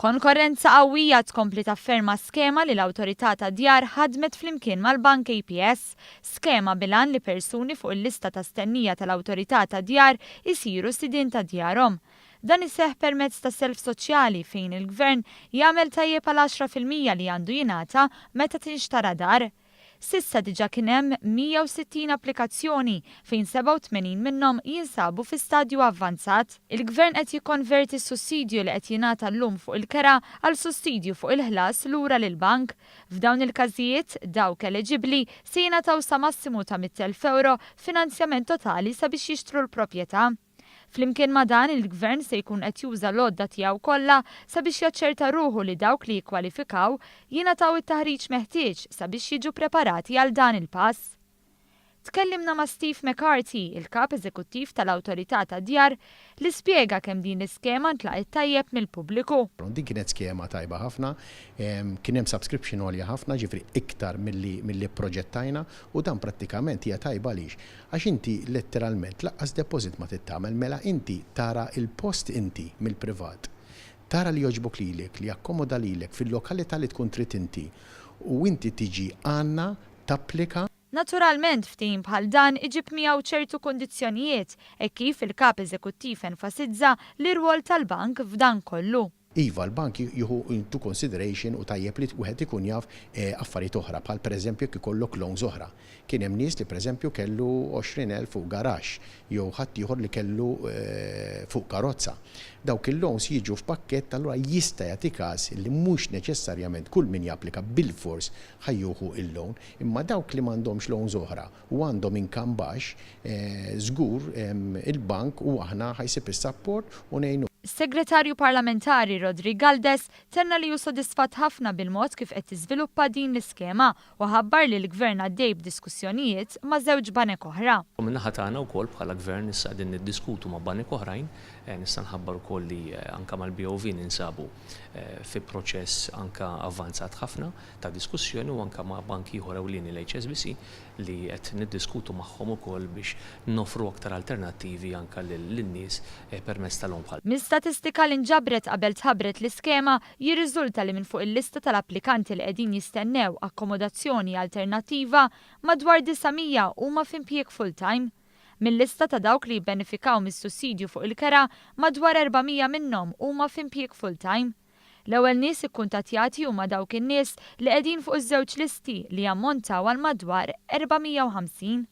Konkorrenza qawwija tkompli tafferma skema li l-Awtorità tad-Djar ħadmet flimkien mal-Bank APS, skema bil-għan li persuni fuq il-lista ta' stennija tal-Awtorità tad-Djar isiru sidien ta' djarhom. Dan iseħħ permezz ta' self soċjali fejn il-Gvern jagħmel tajjeb għal 10% li għandu jingħata meta tinxtara dar. S'issa diġà kien hemm 160 applikazzjoni fejn 87 minnhom jinsabu fi stadju avvanzat. Il-Gvern qed jikkonverti s-sussidju li qed jingħata llum fuq il-kera għal sussidju fuq il-ħlas lura lill-bank. F'dawn il-każijiet, dawk eliġibbli se jingħataw sa massimu ta' €100,000 finanzjament totali sabiex jixtru l-proprjetà. Flimkien ma' dan, il-Gvern se jkun qed juża l-għodda tiegħu kollha sabiex jaċċerta ruħu li dawk li jikkwalifikaw jingħataw it-taħriġ meħtieġ sabiex jiġu preparati għal dan il-pass. Tkellimna ma' Steve McCarthy, il-Kap Eżekuttiv tal-Awtorità tad-Djar, li spjega kemm din l-iskema ntlaqgħet tajjeb mill-pubbliku. Din kienet skema tajba ħafna, kien hemm subscription għolja ħafna, ġifieri iktar milli milli pproġettajna u dan prattikament hija tajba għaliex? Għax inti letteralment laqqas deposit ma trid tagħmel, mela inti tara l-post inti mill-privat, tara li jogħġbok lilek, li jakkomoda lilek fil-lokalità li tkun trid inti u inti tiġi għandna tapplika. Naturalment ftehim bħal dan iġib miegħu ċertu kundizzjonijiet hekk kif il-Kap Eżekuttiv enfasizza l-irwol tal-bank f'dan kollu. Iva, l-bank jieħu into consideration u tajjeb li wieħed ikun jaf affarijiet oħra bħal pereżempju jekk ikollok loans oħra. Kien hemm nies li pereżempju kellu 20,000 fuq garaxx jew ħaddieħor li kellu fuq karozza. Dawk il-loans jiġu f'pakkett allura jista' jagħti każ li mhux neċessarjament kull min japplika bilfors ħa jieħu l-loan, imma dawk li m'għandhomx loans oħra u għandhom income baxx, żgur il-bank u aħna ħa jsib is-support u ngħinuh. Is-Segretarju Parlamentari Roderick Galdes tenna li hu sodisfatt ħafna bil-mod kif qed tiżviluppa din l-iskema u ħabbar li l-Gvern għaddej b'diskussjonijiet ma' żewġ banek oħra. Min-naħa tagħna wkoll bħala Gvern issa qegħdin niddiskutu ma' banek oħrajn, nista' nħabbar ukoll li anke mal-BOV ninsabu fi proċess anke avvanzat ħafna ta' diskussjoni u anke ma' bank ieħor ewlieni l-HSBC li qed niddiskutu magħhom ukoll biex noffru aktar alternattivi anke lin-nies permezz ta' loan bħal. Minn statistika li nġabret qabel tħabbret l-iskema, jirriżulta li minn fuq il-lista tal-applikanti li qegħdin jistennew akkomodazzjoni alternattiva, madwar 900 huma f'impjieg full-time. Mil-lista ta' dawk li jibbenefikaw mis-sussidju fuq il-kera, madwar 400 minnhom huma f'impjieg full-time. L-ewwel nies ikkuntattjati huma dawk in-nies li qegħdin fuq iż-żewġ listi li jammontaw għal madwar 450.